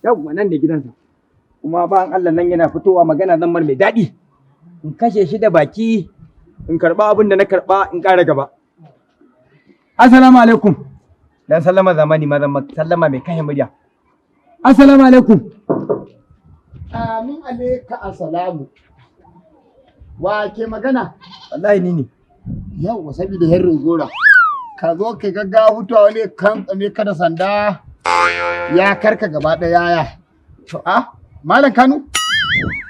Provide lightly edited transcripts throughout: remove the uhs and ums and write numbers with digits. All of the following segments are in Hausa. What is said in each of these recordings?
Yawwa, nan ne gidansa. Kuma bawan Allah nan yana fitowa, magana zan mar mai daɗi. In kashe shi da baki, in karɓa abin da na karɓa, in ƙara gaba. Assalamu alaikum. Dan sallama zamani ma zan sallama mai kashe murya. Assalamu alaikum. Amin alaika assalamu. Wa ke magana? Wallahi ni ne. Yau saboda herrin gora. Ka zo kai gaggawa fitowa, wani kan tsame ka da sanda ya karka gaba ɗaya yaya. To a Malam Kanu?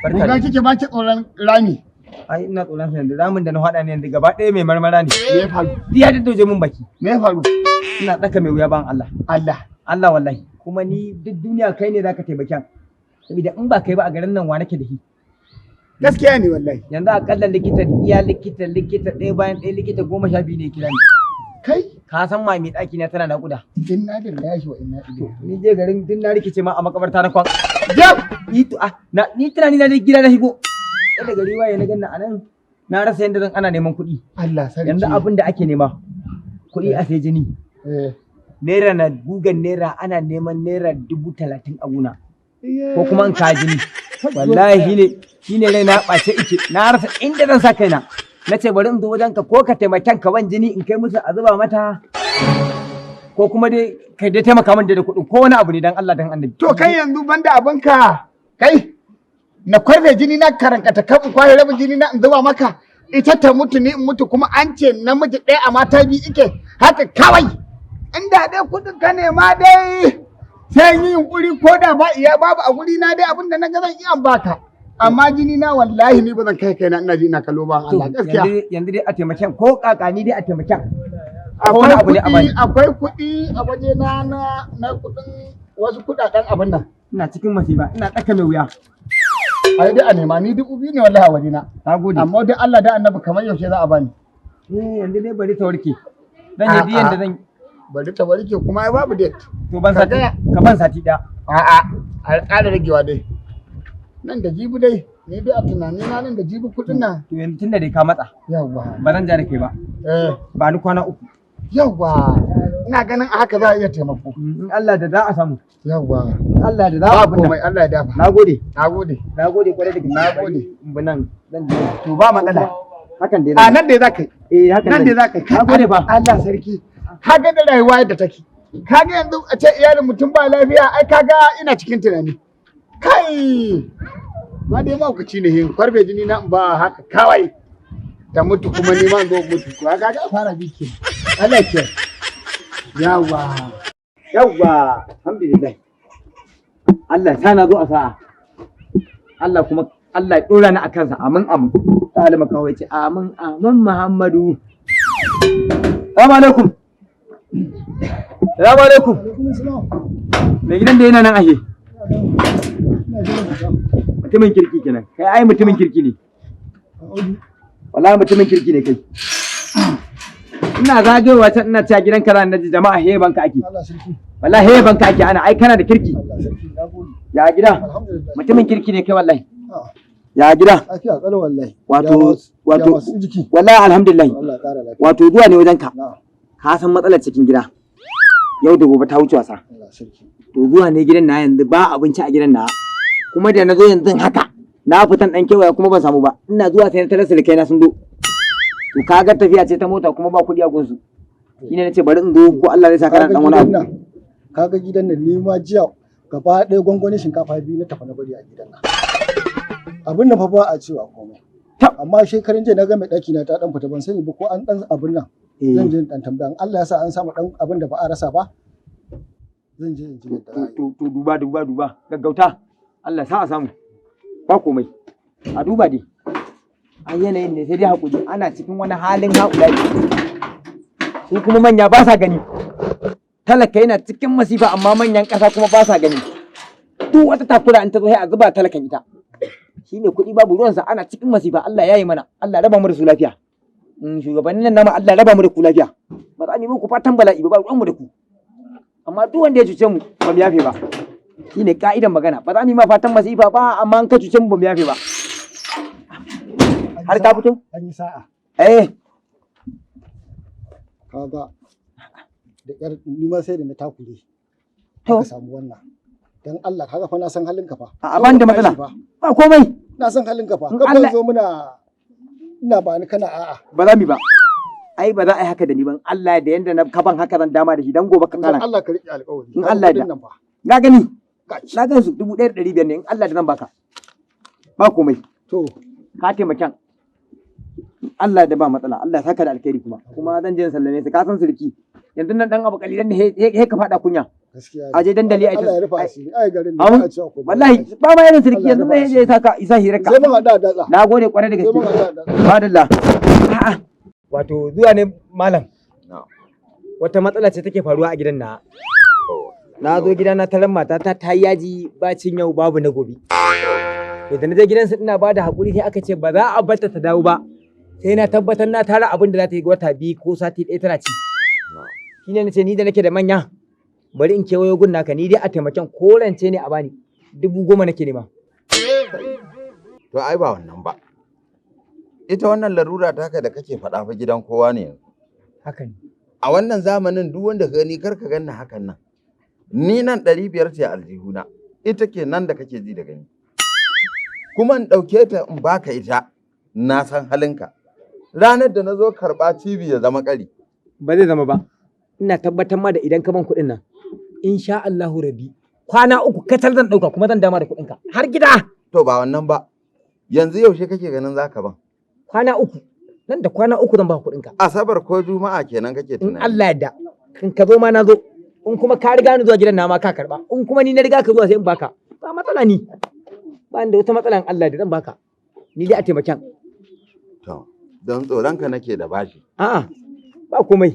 Barka Kuka dai. kike ba ki tsoron rami? Ai ina tsoron sa yanzu, ramin da na haɗa ne yanzu gaba ɗaya mai marmara ne. Me ya faru? Ya daddauje min baki. Me ya faru? Ina tsaka mai wuya, ban Allah. Allah. Allah wallahi. Kuma ni duk duniya kai ne zaka taimake ni. Saboda in ba kai ba, a garin nan wa nake da shi? Gaskiya ne wallahi. Yanzu akalla likita, iya likita, likita ɗaya bayan ɗaya, likita 12 ne kira ni. Kai. Ka san ma mai ɗaki na tana naƙuda. Inna lillahi wa inna ilaihi. Ni je garin din na rikice ma, a makabarta na kwan. Jab! Ni to ah na ni tunani na dai gida na shigo. Sai da gari waye na ganna anan, na rasa yanda zan, ana neman kuɗi. Allah sarki. Yanzu abin da ake nema kuɗi a sai jini. Naira na gugan naira, ana neman ₦30,000 a guna. Ko kuma in ka jini. Wallahi shine rai na ɓace ike, na rasa inda zan sa kaina. Na ce bari in zo wajen ka, ko ka taimaken ka ban jini in kai musu a zuba mata, ko kuma dai kai dai taimaka min da kuɗin ko wani abu ne, dan Allah dan Annabi. To kai yanzu banda abinka, kai na kwarfe jini na karankata kan in kwashe rabin jini na in zuba maka, ita ta mutu ni in mutu, kuma an ce namiji ɗaya a mata biyu ike haka kawai. Inda dai kuɗin ka nema dai, sai yi yunkuri, ko da ba iya babu a guri na dai, abin da na ga zan iya baka, amma jini na wallahi ni ba zan kai kaina ina ji ina kallo ba. To, Allah gaskiya. Yanzu dai a taimaken ko kakani dai a taimaken. Ko wani Akwai abu ne a kuɗi bani. Akwai kuɗi a waje na kuɗin wasu kuɗaɗen abin nan. Ina cikin masifa, ina tsaka mai wuya. Ai dai a nema ni 2000 ne wallahi a waje na. Na gode. Amma dai Allah da Annabi, kamar yaushe za a bani? Eh, yanzu dai bari ta warke. Zan yi duk yanda zan. Bari ta warke kuma ai babu date. To ban Ka sati, gaya. ka ban sati ɗaya. A'a, a ƙara ragewa dai. Nan da jibi dai, ni dai a tunani na nan da jibi kuɗin nan. To yanzu tunda dai ka matsa, Yawwa. ba zan ja da kai ba. Eh. Ba ni kwana 3. Yawwa. Ina ganin a haka za a iya taimako. In Allah da za a samu. Yawwa. In Allah da za a Ba abin nan. komai, Allah ya dafa. Na gode. Na gode. Na gode kwarai da gaske. Na gode. In bi nan zan je. To ba matsala. Hakan dai. A nan dai za ka yi. Eh, hakan. Nan dai za ka yi. Na gode fa. Allah sarki. Ka ga da rayuwa yadda take. Ka ga yanzu a ce iyalin mutum ba lafiya, ai ka ga ina cikin tunani. Kai! Ma dai mahaukaci ne yin kwarfe jini na in ba haka kawai. Ta mutu kuma ni ma in zo in mutu. To ka ga a fara bi ke. Allah ya kiyaye. Yawwa. Yawwa, alhamdulillah. Allah sa na zo a sa'a. Allah kuma Allah ya dora ni a kansa. Amin amin. Talima kawai ce amin amin Muhammadu. Salamu alaikum. Salamu alaikum. Mai gidan da yana nan ashe. Mutumin kirki kenan. Kai ai mutumin kirki ne. Wallahi mutumin kirki ne kai. Ina zagayowa can ina cewa gidan kaza, na ji jama'a he banka ake. Allah sarki. Wallahi he banka ake, ana ai kana da kirki. Allah sarki. Na gode. Ya gida? Alhamdulillah. Mutumin kirki ne kai wallahi. Ah, Ya gida? Lafiya kalau wallahi. Wato Ya wato masu jiki. Wallahi alhamdulillah. Allah ya kara lafiya. Wato zuwa ne wajenka. Na'am. Ka san matsalar cikin gida. Yau da gobe ta wuce wasa. Allah sarki. To zuwa ne gidan na yanzu ba abinci a gidan na. Kuma da na zo yanzu haka na fitan dan kewaya kuma ban samu ba. Ina zuwa sai na tarar sirikai na sun zo. To kaga tafiya ce ta mota kuma ba kuɗi a gunsu. Shine nace bari in zo ko Allah zai sa kana Kaga dan wani gidan abu. nan, kaga gidan nan, ni ma jiya gaba ɗaya gwangwanin shinkafa biyu na tafi na bari a gidan nan. Abin nan fa ba a cewa komai. Tab. Amma shekaran jiya na ga mai ɗaki na ta ɗan fita, ban sani ba ko an ɗan abin nan. Zan je in ɗan tambaya. In Allah ya sa an samu ɗan abin da ba a rasa ba, zan je in ji yadda za a yi. To duba duba duba, gaggauta. Allah sa a samu. Ba komai. A duba dai. Ai yanayin ne sai dai hakuri, ana cikin wani halin haƙulai. Su kuma manya ba sa gani. Talaka yana cikin masifa amma manyan ƙasa kuma ba sa gani. Duk wata takura in ta zo sai a zuba talakan ita. Shi ne kuɗi babu ruwansa, ana cikin masifa. Allah ya yi mana, Allah raba mu da su lafiya. Shugabannin nan namu, Allah raba mu da ku lafiya. Ba za mu yi muku fatan bala'i ba, ba ruwanmu da ku. Amma duk wanda ya cuce mu ba mu yafe ba. Shi ne ka'idan magana. Ba za mu yi ma fatan masifa ba, amma in ka cuce mu ba mu yafe ba. Har ka fito? An yi sa'a. Eh. Kaga da ƙyar ni ma sai da na takure. To. Aka samu wannan. Dan Allah kaga fa na san halin ka fa. A ban da matsala. Ba komai. Na san halin ka fa. In Ka Allah- zo muna ina ba ni kana a'a. Ba za mu ba. Ai ba za a yi haka da ni ban Allah da yanda na kaban haka zan dama da shi dan gobe ka Dan kara. Allah ka riƙe alƙawari. In Kaga Allah kuɗin da. nan fa. Na gani. Gashi. Na gan su 1500 ne in Allah da zan baka. Ba komai. To Ka taimakan. Allah da ba matsala. Allah ya saka da alkhairi kuma. Kuma zan je in sallame su ka san surki. Yanzu nan dan abu kalilan ne he ka fada kunya. gaskiya. A je dandali a ita- Allah ya rufa asiri. Ai garin Amin. da ba a cewa komai. Wallahi ba ma irin surki Allah ya yanzu rufa nan ya saka isa hirarka. Sai mun haɗu a datsa. Na gode kwarai da Sai mun gaske. haɗu a datsa. Madalla. A'a. Wato zuwa ne malam. Wata matsala ce take faruwa a gidan na. Na zo gida na tarar matata ta yi yaji bacin yau babu na gobe. To da na je gidansu ina bada hakuri sai aka ce ba za a barta ta dawo ba. Sai na tabbatar na tara abin da za ta yi wata 2 ko sati 1 tana ci. Shine nace ni da nake da manya bari in kewayo gun naka ni dai a taimakon korance ne a bani 10,000 nake nema. To ai ba wannan ba. Ita wannan larura taka da kake faɗa fa gidan kowa ne yanzu. Haka ne. A wannan zamanin duk wanda ka gani kar ka ganni hakan nan. Ni nan 500 ce aljihuna. Ita ke nan da kake ji da gani. Kuma in ɗauke ta in baka ita na san halinka. Ranar da na zo karɓa cibi ya zama ƙari. Ba zai zama ba. Ina tabbatar ma da idan ka ban kuɗin nan insha Allahu rabi kwana 3 kacal zan ɗauka kuma zan dama da kuɗinka har gida. To ba wannan ba. Yanzu yaushe kake ganin zaka ban? Kwana 3 nan da kwana 3 zan ba kuɗinka. Asabar ko Juma'a kenan kake In tunani. Allah yarda in ka zo ma na zo in kuma ka riga ni zuwa gidan na ma ka karɓa in kuma ni na riga ka zuwa sai in baka ba matsala ni ba ni da wata matsala in Allah da zan baka ni dai a taimaken. To don tsoronka nake da bashi. A'a ba komai.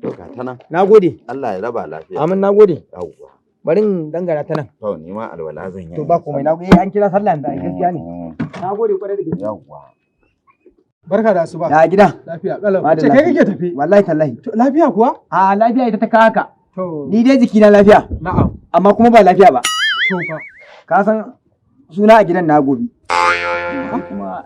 To ga ta nan. Na gode. Allah ya raba lafiya. Amin na gode. Yawwa. Bari in dangara ta nan. To ni ma alwala zan yi. To ba komai na gode an kira sallah yanzu ai gaskiya ne. Na gode kwarai da gaske. Yawwa. Barka da asuba. Ya gida. Lafiya kalau. Madalla. Ce kai kake tafi? Wallahi tallahi. To lafiya kuwa? A lafiya ita ta kawo haka. To Ni dai jikina lafiya na'am. amma kuma ba lafiya ba. To fa. Ka san suna a gidan na gobe. Kuma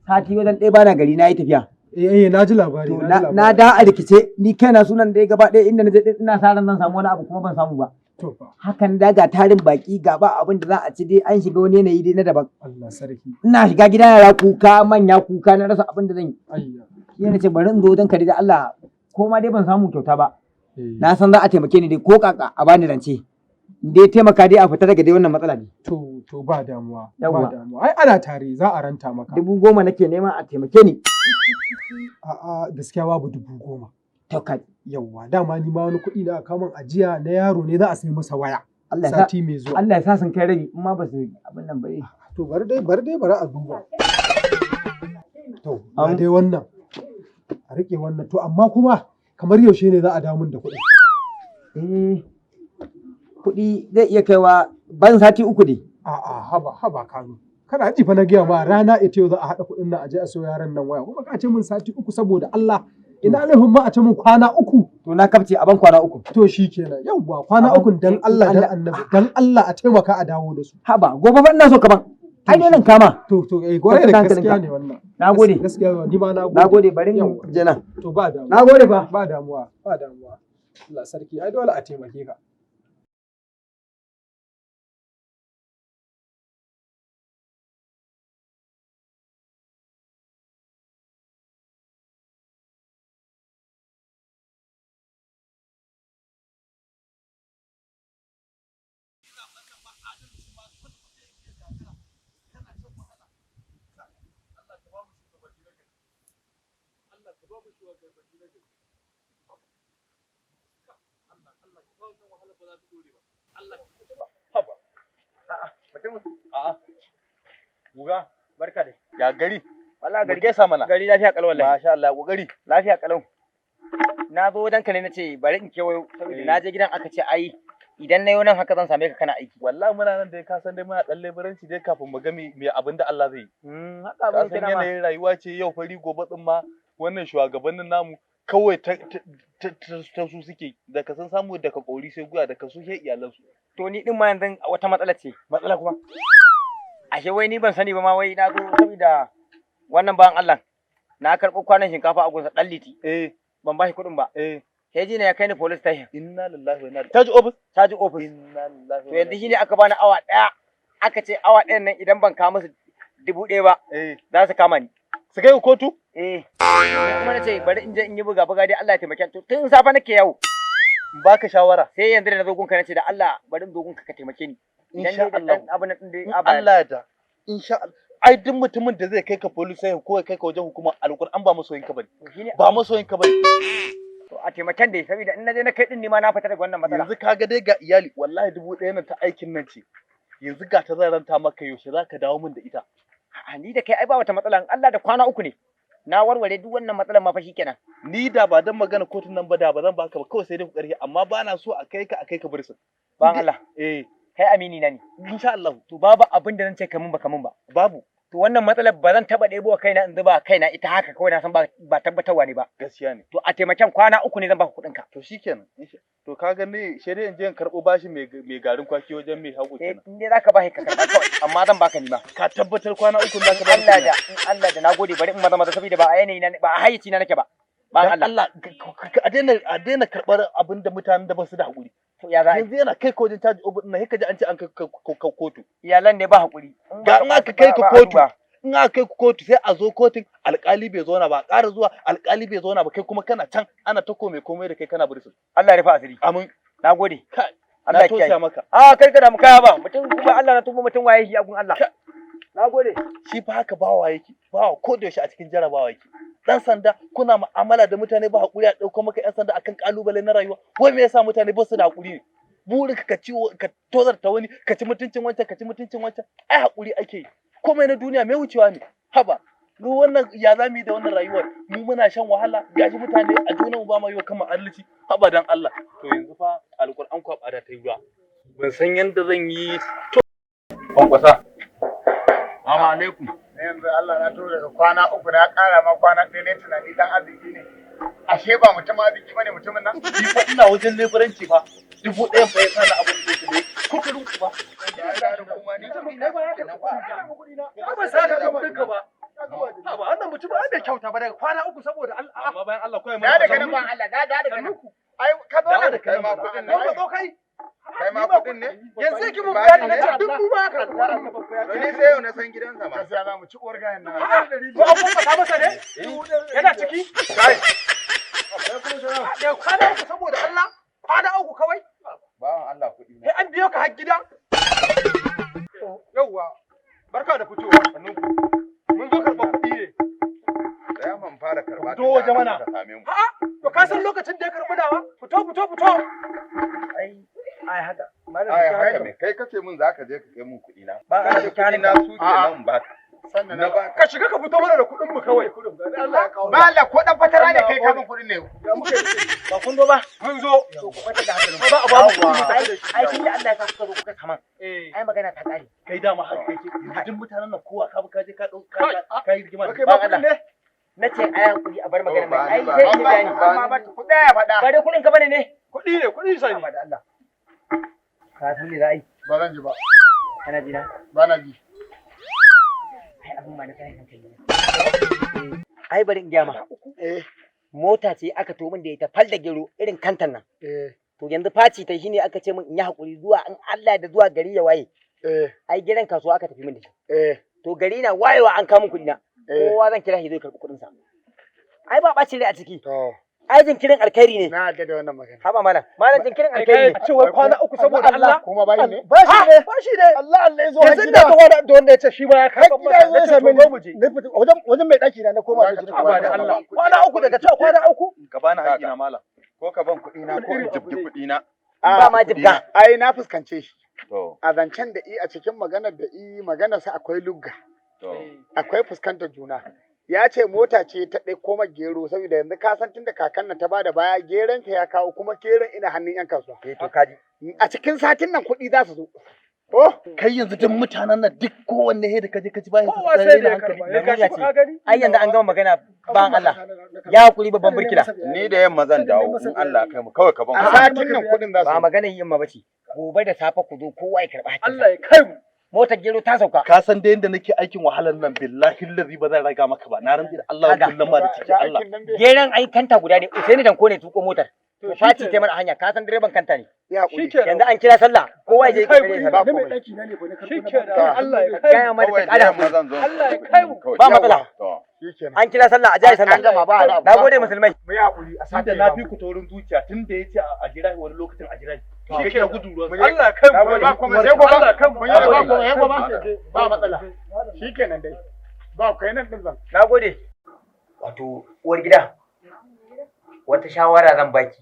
sati wajen ɗaya bana gari na yi tafiya. Eh eh na ji labari, To na ji na labari. na da a rikice ni kaina sunan dai gaba ɗaya inda na je ina sa ran zan samu wani abu kuma ban samu ba. To fa. Hakan da ga tarin baki ga ba abin da za a ci dai an shiga wani yanayi dai na daban. Allah sarki. Ina shiga gida yara kuka manya kuka na rasa abin da zan yi. Ayya. Shi ne nace bari in zo don ka da Allah ko ma dai ban samu kyauta ba. Eh. Na san za a taimake ni dai ko kaka a bani rance. In dai taimaka dai a fita daga dai wannan matsala ne. To ba damuwa. Ba Yawwa. damuwa. Ai ana tare za a ranta maka. 10,000 nake nema a taimake ni. A'a gaskiya babu 10,000. To ka Yawwa dama ni ma wani kuɗi da aka kawo min ajiya na yaro ne za a sai masa waya. Allah ya sa Sati mai zuwa. Allah ya sa sun kai rabi in ma ba su abin nan ba dai. To bari dai bari dai bari a duba. To ga Am- dai wannan. A riƙe wannan to amma kuma kamar yaushe ne za a dawo min da kuɗin? Eh kuɗi zai iya kaiwa ban sati 3 ne. A'a haba haba Kano. Kana ji fa na gaya ma rana ita yau za a haɗa kuɗin nan a je a sayo yaran nan waya. Kuma ka ce min sati 3 saboda Allah. Ina nufin ma a ce min kwana 3. To na kafce a ban kwana 3. To shi kenan yauwa kwana Amma- 3 dan Allah dan Allah- Annabi dan Allah a taimaka a dawo da su. Haba gobe fa ina so ka ban. Ai dole in kama. To eh gore da Kwantar da gaskiya hankalinka. ne wannan. Na gode. Gaskiya ni ma na gode. Na gode bari in Yauwa. je nan. To ba damuwa. Na gode fa. Ba damuwa ba damuwa. Allah sarki ai dole a taimake ka. Guga, Barka dai. ya gari, Wallahi mu gari gaisa mana. gari lafiya kalau wallahi. Masha Allah, kokari. Lafiya kalau. Na zo wajen ka ne nace bari in kewayo saboda Eh. na je gidan aka ce ai idan na yo nan haka zan same ka kana aiki. Wallahi muna nan dai ka san dai muna dan leburanci dai kafin mu ga me abin da Allah zai yi. Haka Ka abin san yake dama. yanayin rayuwa ce yau fari gobe tsimma wannan shugabannin namu kawai ta su suke da ka san samu daga kori sai guya daga su sai iyalansu. To ni din ma yanzu wata matsala ce. Matsala kuma? Ashe wai ni ban sani ba ma wai na zo saboda wannan bawan Allah na karɓo kwanon shinkafa a gunsa ɗan liti Eh, ban bashi kuɗin ba. eh. Heji ne ya kai ni police station. Inna lillahi wa inna ilaihi. Taji office? Caji office. Inna lillahi. To yanzu shine aka bani awa 1, aka ce awa 1n nan idan ban kawo musu 1000 ba, za su kama ni. Su kai ku kotu? Eh. Kuma na ce bari in je in yi buga buga dai, Allah ya taimake ni. To tun safe nake yawo. In baka shawara. Sai yanzu da na zo gunka na ce da Allah bari in zo gunka ka taimake ni. Idan Insha dai da Allah. ɗan abin nan ɗin dai In a bayar. Allah ya da. Insha Allah. Ai duk mutumin da zai kai ka police station ko ya kai ka wajen hukuma, alƙur'an ba masoyinka bane. To shine. Ba masoyinka bane. To a taimaken dai, saboda in na je na kai din ni ma na fita daga wannan matsala. Yanzu ka ga dai ga iyali, wallahi 1000 nan ta aikin nan ce. Yanzu ga ta zan ranta maka, yaushe za ka dawo min da ita? A'a, ni da kai ai ba wata matsala, in Allah da kwana 3 ne. Na warware duk wannan matsalar ma fa shikenan. Ni da ba dan magana kotun nan ba da ba zan baka ba, kawai sai dai ku karhi, amma ba na so a kai ka bursin. Ban Allah. Eh. Kai amini na ne. Insha Allah. To babu abin da zan ce kamun ba kamun ba. Babu. To wannan matsalar ba zan taba ɗebo wa kaina in zuba kaina ita haka kawai, na san ba tabbatarwa ne ba. Gaskiya ne. To a taimaken, kwana 3 ne zan baka kuɗin ka. To shikenan. To ka ga ne sai dai in je in karɓo bashi mai garin kwaki wajen mai hagu Eh, kenan. in dai zaka ba ka karɓa kawai, amma zan baka ni ma. Ka tabbatar kwana 3 za ka bani? Allah da in Allah da nagode, bari in maza maza saboda ba a yanayi na ba a hayyaci na nake ba. Ban Dan Allah. Allah a daina karɓar abin da mutanen da ba su da haƙuri. To ya za a yi? Yanzu yana kai ka wajen caji ofis ɗin nan, sai ka ji an ce an kai ka kotu. Iyalan ne ba haƙuri. Ga in aka kai ka kotu, in aka kai ku kotu sai a zo kotun alƙali bai zauna ba, a ƙara zuwa alƙali bai zauna ba, kai kuma kana can ana ta komai komai da kai kana bursin. Allah ya rufa asiri. Amin. Nagode. Kai, Allah na ya kiyaye. tausaya maka. A kai ka damu kaya ba mutum kuma Allah na tuba mutum waye shi a gun Allah. Nagode. Shi fa haka bawa yake, bawa ko da yaushe a cikin jarabawa yake. Dan sanda kuna mu'amala da mutane ba haƙuri, a ɗauko maka 'yan sanda akan ƙalubale na rayuwa. Wai me yasa mutane ba su da haƙuri ne? Burinka ka ci ka tozarta wani, ka ci mutuncin wancan, ka ci mutuncin wancan. Ai haƙuri ake yi. Komai na duniya mai wucewa ne. Haba, mu wannan ya za mu yi da wannan rayuwar? Mu muna shan wahala, gashi mutane a junanmu ba ma yi wa kanmu adalci. Haba dan Allah. To yanzu fa alƙur'an kwaɓa da ta yi ruwa. Ban san yadda zan yi. To. Kwankwasa. Assalamu alaikum. Yanzu Allah na turo daga kwana 3 na ƙara ma kwana 1 ne, tunani dan arziki ne. Ashe ba mutum arziki bane mutumin nan. Ni fa ina wajen leburanci fa. 1000 fa ya sa na abin da yake dai. Kuturin ku ba. Ba sa ka ga kuɗin ka ba. Ba wannan mutum ai bai kyauta ba daga kwana 3 saboda Allah. Amma bayan Allah kawai Da daga nan ba Allah, da daga nan. Ai ka zo Dawo nan. da kai ma kuɗin Don ka ne. zo kai. Kai ma kuɗin ne? Yanzu ki mun Ba bayani ni na ne? ce duk mu ba ka karɓi kuɗin. To ni sai yau na san gidansa ma. Gaskiya za mu ci uwar gayan nan. Ko an kuka masa ne? Yana ciki? Daga kwana 3 saboda Allah. Kwana 3 kawai. Bawan Allah, kuɗi na. Sai an biyo ka har gida. Yauwa. Barka da fitowa. Mun zo karɓar kuɗi ne. Tsaya man fara karɓa. Fito waje mana. Ka same mu. A'a, to ka san lokacin da ya karɓi nawa? Fito, fito, fito. Ai ai haka. Malam Ai haka me kai kace min zaka je ka kai mun kuɗi na. Ba Ka ce kuɗi na su kenan baka. Sannan Na na baka. Ka shiga ka fito mana da kuɗin mu kawai. Ba Allah ko dan fatara ne kai kamun kuɗin ne. Ba kun zo ba. Mun zo. To ku kwata da hankalin. Ba a ba mu kuɗi mu tafi da shi. Ai tun da Allah ya sa kuka zo kuka kaman. Eh. Ai magana ta ƙare. Kai dama haka yake. Yanzu duk mutanen nan kowa ka bi ka je ka ɗau ka ka yi rigima da Kai ma kuɗin ne? Na ce ai hakuri a bar magana ba mai. Ai ni ba. sai in yi bayani. Amma ba ku ɗaya faɗa. Ba dai kuɗin ka bane ne? Kuɗi ne, kuɗi sani. Ba da Allah. Ka san me za a yi? Ba zan ji ba. Kana ji na? Ba na ji. Ai abin ma na tayin hankali ne. Ai bari in gaya ma. Eh. Mota ce aka to min da ita fal da gero irin kantan nan. Eh. To yanzu faci ta shine aka ce min in yi hakuri zuwa in Allah da zuwa gari ya waye. Eh. Ai gidan kasuwa aka tafi min da shi. Eh. To gari na wayewa an kawo min kuɗi na. Eh. Kowa zan kira shi zai karɓi kuɗin sa. Ai ba ɓacin rai a ciki. To Ai jinkirin alkhairi ne. na yarda da wannan magana. Haba malam. Malam, jinkirin alkhairi ne. A ce wai kwana 3 saboda Allah. Kuma bayi ne. Ba shi ne. Ba shi ne. Allah Allah ya zo har Yanzu gida. da wanda da wanda ya ce shi ma ya Har karɓar gida masa. ya zo ya Na ce same to zo mu ni. je. Na fita wajen mai ɗaki na na koma da shi. Ba da Allah. Kwana 3 daga cewa kwana 3. Ka bani haƙƙi na malam. Ko ka ban kuɗi na ko in jibgi kuɗi na. Ba ma jibga. Ai na fuskance shi. To A zancen da i a cikin maganar da i maganar sa akwai lugga. to. Akwai fuskantar juna. Ya ce mota ce ta ɗai koma gero saboda yanzu ka san tunda kakan nan ta bada baya geron ta ya kawo kuma geron ina hannun yan kasuwa. Eh to kaji. A cikin satin nan kuɗi za su zo. Oh, Kai yanzu duk mutanen nan duk kowanne he da kaje ka ci bayan Kowa sai da ya karɓa. Ya gashi ka gani? Ai yanzu an gama magana ban Allah. Ya hakuri babban burkila. Ni da yamma zan dawo in Allah ya kai mu, kawai ka ban a kuɗi. satin nan kuɗin za su Ba zo. maganar yin ma bace. Gobe da safe ku zo kowa ya karɓi hakkinsa. Allah ya kai mu. Motar gero ta sauka. Ka san da yadda nake aikin wahalar nan, billahi lazi ba zan raga maka ba. Na rantsi da Allah Kaga. kullum ma da ciki Allah. Aikin nan bai- Geron ai kanta guda ne. Usaini Danko ne tuko motar. To faci ta mana hanya, ka san direban kanta ne. Ya haƙuri. Shikenan. Yanzu an kira sallah, kowa ya je Kai ya kuɗi. sallah. Na mai ɗaki na ne fa na karɓo na Shikenan. baka. Allah ya kai Gaya mu. mata ta Kawai da ƙara yamma hakuri. zan zo. Allah ya kai mu. Kawai. Ba matsala. To. Shikenan. An kira sallah, a je a yi sallah. An gama ba wani abu. Na gode musulmai. Mu yi haƙuri a sake Tunda na fi ku taurin zuciya tun da yace a jira shi wani lokacin a jira shi. Shi kake gudu ruwan. Allah ya kai mu. Ba komai sai gobe. Allah ya kai mu. Mun yi ba komai sai gobe. Ba matsala. Shikenan dai. Ba kai nan din zan. Na gode. Wato uwar gida, wata shawara zan baki,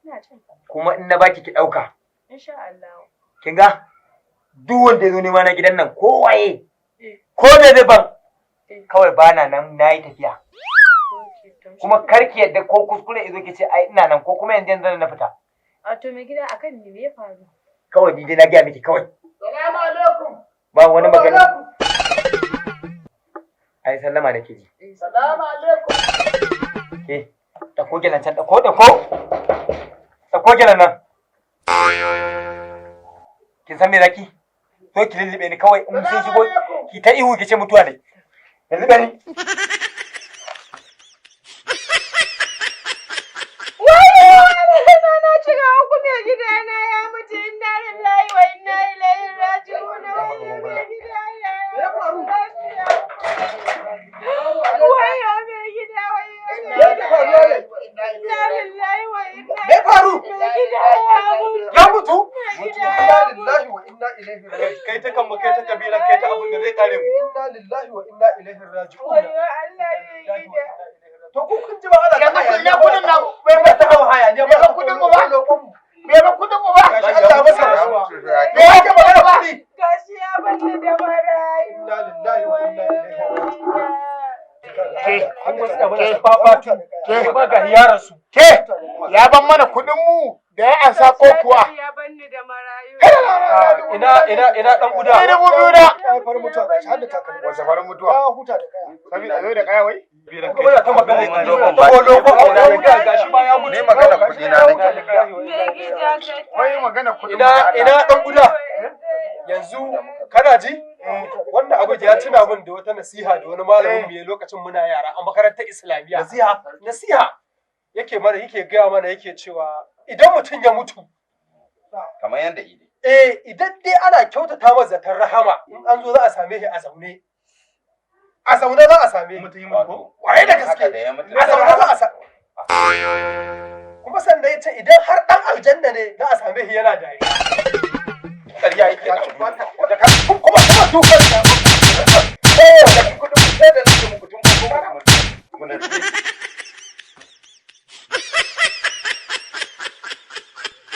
Ina jin ka. kuma in na baki ki ɗauka. Insha Allah. Kin ga? Duk wanda ya zo nema na gidan nan ko waye, Eh. ko me zai ban, Eh. kawai bana nan na yi tafiya. Okay, to shi Kuma kenan. kar ki yadda ko kuskure ya zo ki ce ai ina nan ko kuma yanzu yanzu na fita. A to mai gida akan me ya faru? Kawai ni dai na gaya miki kawai. Salamu alaikum. Ba wani magana. Ai sallama nake ji. Eh, Salamu alaikum. Ke, ɗauko gyalen can, ɗauko, ɗauko. Ɗauko gyalen nan. Kin san me zaki? Zo ki lullube ni kawai in sun shigo ki ta ihu ki ce mutuwa ne. Lullube ni. Wayo Allah na shiga uku, mai gida na ya mutu, inna lillahi wa inna ilaihi raji'un. Wayo mai gida na ya mutu. Wayo mai gida, wayo mai gida. Inna lillahi wa inna Me faru? Mai gida ya mutu. Ya mutu? Mai gida ya mutu. Lillahi wa inna ilaihi raji'un. Kai ta kan kai ta kabila kai ta abin da zai kare mu. Inna lillahi wa inna ilaihi raji'un. Wayo Allah mai gida. To ku kun ji ba ana ta Yanzu ku ina hayaniya kudin nan bai ba ta hau hayaniya Bai ba kudin mu ba? Bai ba kudin mu ba. Gashi Allah masa rasuwa. Me yake magana ba? Gashi ya bani da marayu. Inna lillahi wa inna ilaihi raji'un. Ke, An wasu da mana babatu. Ke. Ba ga yaran su. Ke, ya ban mana kudin mu da ya ansa ko kuwa? Ya banni da marayu. Ina dan guda. Ni 2000 na. Ya far mutuwa gashi har da takalmi. Wace farin mutuwa? Ya huta da kaya. Saboda zo da kaya wai? Kuma da ta magana ta kolo ko guda gashi ma ya mutu. Ni magana kuɗi na nake. Mai gida ka Wai magana kudin mu Ina da Allah. ina dan guda. Yanzu kana ji? Wannan abu ya tuna min da wata nasiha da wani malamin mu ya lokacin muna yara a makarantar Islamiyya. Nasiha. Nasiha yake mana, yake gaya mana, yake cewa idan mutum ya mutu, Kamar yadda ide. eh, idan dai ana kyautata masa zaton rahama, in an zo za a same shi a zaune. A zaune za a same shi. Mutum yi mutu ko? Kwarai da Haka gaske. da ya mutu. A zaune za a sa. Kuma sannan ya ce idan har ɗan aljanna ne za a same shi yana dariya. Ƙarya yake. Kuma dukan.